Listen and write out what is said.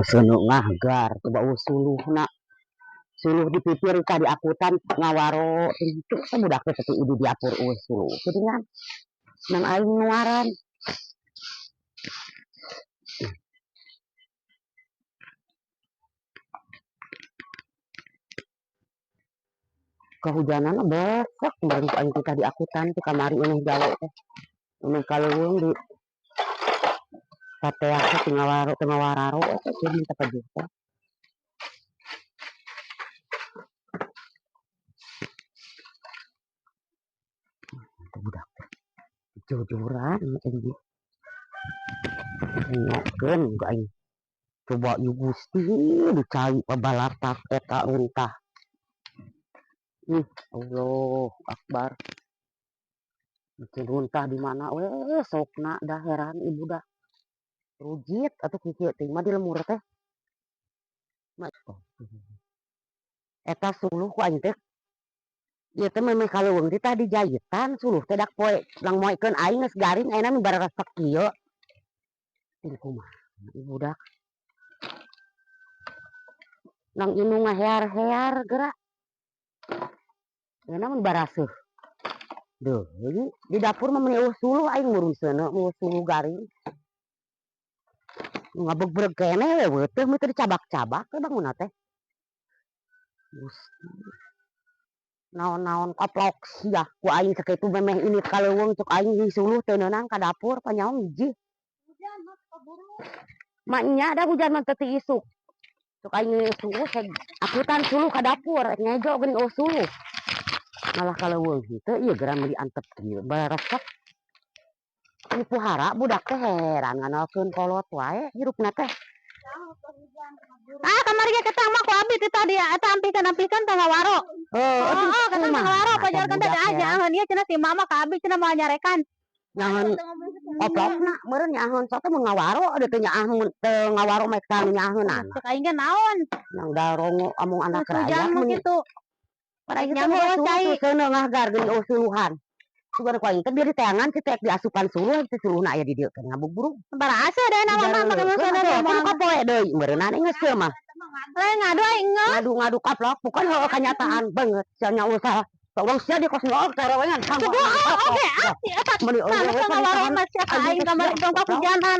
Seuneu ngahgar coba suluhna. Suluh di pipir ka di akutan ngawaro itu budak teh teu di dapur eueuh suluh. Geuningan nang aing nuaran. Kehujanan besok kemarin ku aing teh di akutan teh kamari eueuh gawe teh. Eueuh kaleuweung di pateak teh ngawaro teh ngawararo teh teu minta pajuh teh. Budak teh jujuran ini ngokeun ku aing. Coba yu Gusti dicai pabalatak eta runtah. Allah Akbar. Bikin runtah di mana we sokna dah heran ibu dah. Rujit atuh kieu teh mah di lemur teh. Eta suluh ku aing teh. Ieu teh memeh kaleuweung teh tah dijahitan suluh teh dak poe lang moekeun aing geus garing ayeuna mah bararesek kieu. Ting kumaha ibu dak. Nang indung ngahear-hear geura. Ayeuna mun baraseuh. Deui di dapur mah meuni eueuh suluh aing murun seuneu eueuh suluh garing. Ngabebreg keneh we teh mun teu dicabak-cabak we bangunna teh. Gusti. Naon-naon koplok sia ku aing sakitu memeh ini kaleuweung cuk aing suluh teu neunang ka dapur panyaong hiji. Hujan mah kaburu. Mak nya da hujan mah teu ti isuk. Cuk aing suluh akutan suluh ka dapur ngejo geuning eueuh suluh. Malah kaleuweung henteu ieu geura meuli antep kieu baresep. Ini puhara budak teh heran nganalkeun kolot wae hirupna teh. Ah, kamari ge ketang mah ku abi teh tadi eta ampihkan-ampihkan teh ngawaro. Heuh, Oh, ketang mah ngawaro pajarkeun teh aja ahon ieu cenah si mama ka abi cenah moal nyarekan. Nyahan oplokna meureun nyaahun sok teh mun ngawaro deui teh nyaah mun teu ngawaro mah ka nyaaheunan. Cek aing ge naon? Nang darongo amung anak Hujan raya mah kitu. Pada ieu teh Nyaho suluh cai. seuneu ngahgar geuning eueuh suluhan. Sugan ku aing teh bieu diteangan kitu ek diasupan suluh teh suluhna aya di dieu teh ngabubrug. Barasa da nama mah mah geus Kudu kapoe deui meureunana geus kieu mah. Lain ngadu aing geus. Ngadu-ngadu kaplok bukan heueuh kanyataan banget sia nya usaha. Tolong sia di kos ngok tarewengan sama. Oke, ah, eta Meuni eueuh ngawaro mah sia ka aing kamari tong kahujanan.